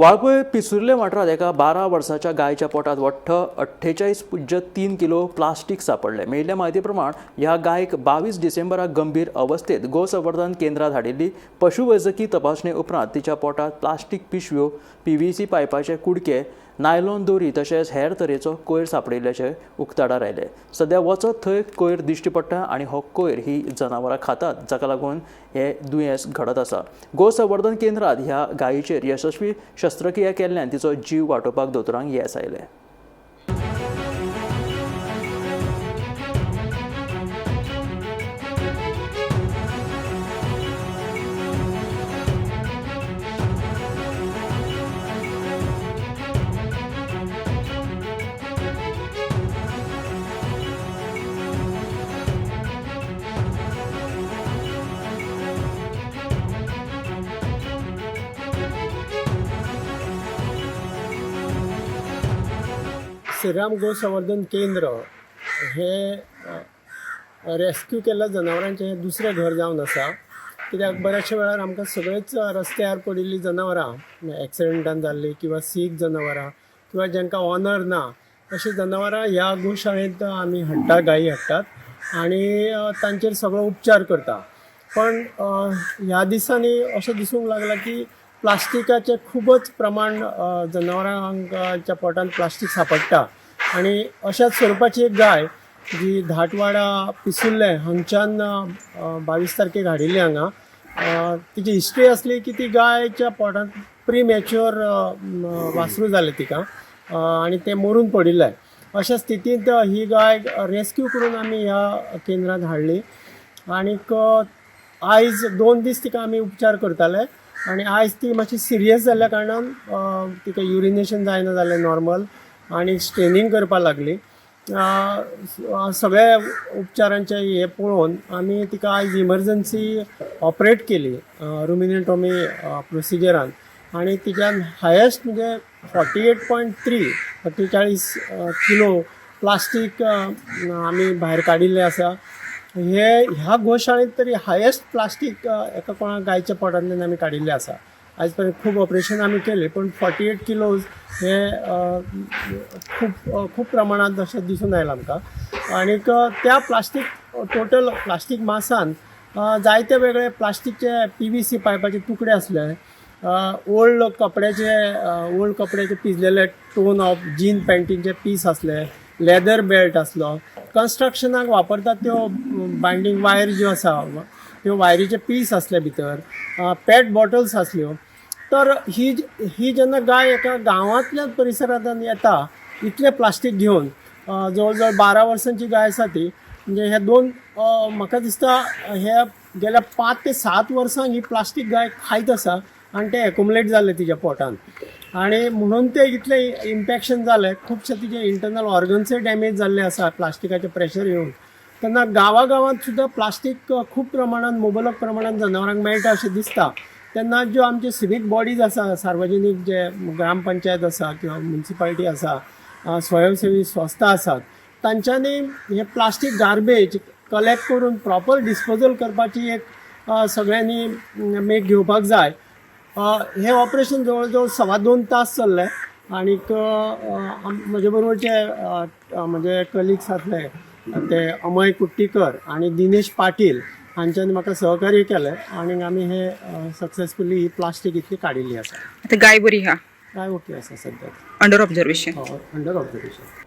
वाळपय पिसुर्ले वाठारांत एका 12 वर्साच्या गायच्या पोटात वट्ट 48.3 किलो प्लास्टीक सापडलें. मेळिल्ल्या म्हायती प्रमाण ह्या गायक 22 डिसेंबराक गंभीर अवस्थेत गोसंवर्धन केंद्रात हाडिल्ली. पशुवैजकी तपासणे उपरांत तिच्या पोटात प्लास्टीक पिशव्यो, पीव्हीसी पायपाचे कुडके, नायलॉन दोरी तशेंच हेर तरेचो कोयर सांपडिल्ल्याचें उक्ताडार आयलें. सद्या वचत थंय कोयर दिश्टी पडटा आनी हो कोयर ही जनावरां खातात, जाका लागून हे दुयेंस घडत आसा. गोसंवर्धन केंद्रात ह्या गायीचेर यशस्वी शस्त्रक्रिया केल्ल्यान तिचो जीव वाटोवपाक दोतोरांक येस आयलें. श्रीराम गोसंवर्धन केंद्र हे रेस्क्यू केल्ल्या जनावरांचें हें दुसरें घर जावन आसा. कित्याक बऱ्याचशा वेळार आमकां सगळेच रस्त्यार पडिल्लीं जनावरां, एक्सिडंटान जाल्लीं किंवा सीक जनावरां किंवा जांकां ऑनर ना अशीं जनावरां ह्या गोशाळेंत आमी हाडटा, गायी हाडटात आनी तांचेर सगळो उपचार करता. पण ह्या दिसांनी अशें दिसूंक लागलां की प्लास्टिकाचें खूबच प्रमाण, जनावरांच्या पोटांत प्लास्टीक सांपडटा आनी अशाच स्वरुपाची एक गाय जी धाटवाडा पिसुर्लें हांगच्यान 22 तारखेक हाडिल्ली हांगा. तिची हिस्ट्री आसली की ती गायच्या पोटांत प्री मॅच्युअर वासरूं जालें तिका आनी तें मरून पडिल्लें. अशा स्थितींत ही गाय रेस्क्यू करून आमी ह्या केंद्रांत हाडली आनीक आयज 2 दीस तिका आमी उपचार करताले आनी आयज ती मातशी सिरियस जाल्ल्या कारणान तिका युरिनेशन जायना जालें नॉर्मल आनी स्ट्रेनींग करपाक लागली. सगळे उपचारांचे हे पळोवन आमी तिका आयज इमर्जन्सी ऑपरेट केली रुमिनेटॉमी प्रोसिजरान आनी तिच्यान हायेस्ट म्हणजे 48.3, 48 किलो प्लास्टीक आमी भायर काडिल्लें आसा. हे ह्या गोशाळेंत तरी हायेस्ट प्लास्टीक एका कोणा गायच्या पोटांतल्यान आमी काडिल्लें आसा. आयज पर्यंत खूब ऑपरेशन आमी केले, पण 48 किलोज हे खूब खूब प्रमाणांत अशें दिसून आयलां आमकां. आनीक त्या प्लास्टीक, टोटल प्लास्टीक मासान जायते वेगळे प्लास्टीकचे पीव्हीसी पायपाचे तुकडे आसले, ओल्ड कपड्याचे पिजलेले टोन ऑफ जीन पॅन्टींचे पीस आसले, लेदर बेल्ट आसलो, कन्स्ट्रक्शनाक वापरतात त्यो बायंडींग वायर ज्यो आसा त्यो वायरीचे पीस आसले भितर, पेट बॉटल्स आसल्यो. तर ही ही जेन्ना गाय एका गांवांतल्या परिसरांतल्यान येता इतलें प्लास्टीक घेवन, जवळ जवळ 12 वर्सांची गाय आसा ती. म्हणजे हे दोन, म्हाका दिसता हे गेल्या 5 ते 7 वर्सांक ही प्लास्टीक गाय खायत आसा आनी तें एकुमुलेट जालें तिच्या पोटान आनी म्हणून तें इतलें इन्फेक्शन जालें. खुबशे तिचे इंटरनल ऑर्गन्सय डॅमेज जाल्ले आसा प्लास्टिकाचें प्रेशर येवन. तेन्ना गांवा गांवांत सुद्दां प्लास्टीक खूब प्रमाणान, मुबलक प्रमाणान जनावरांक मेळटा अशें दिसता. तेन्ना ज्यो आमच्यो सिवीक बॉडीज आसा, सार्वजनीक जे ग्रामपंचायत आसा किंवा मुन्सिपालिटी आसा, स्वयंसेवी संस्था आसात, तांच्यांनी हे प्लास्टीक गार्बेज कलेक्ट करून प्रॉपर डिस्पोजल करपाची एक सगळ्यांनी मेक घेवपाक जाय. हें ऑपरेशन जवळ जवळ 2.25 तास चल्लें आनीक म्हजे बरोबरचे म्हजे कलिग्स आसले ते अमय कुट्टीकर आनी दिनेश पाटील हांच्यांनी म्हाका सहकार्य केलें आनी आमी हे सक्सेसफुली ही प्लास्टीक इतली काडिल्ली आसा. आता गाय बरी हा? गाय ओके आसा सद्याक. Under observation? Under observation.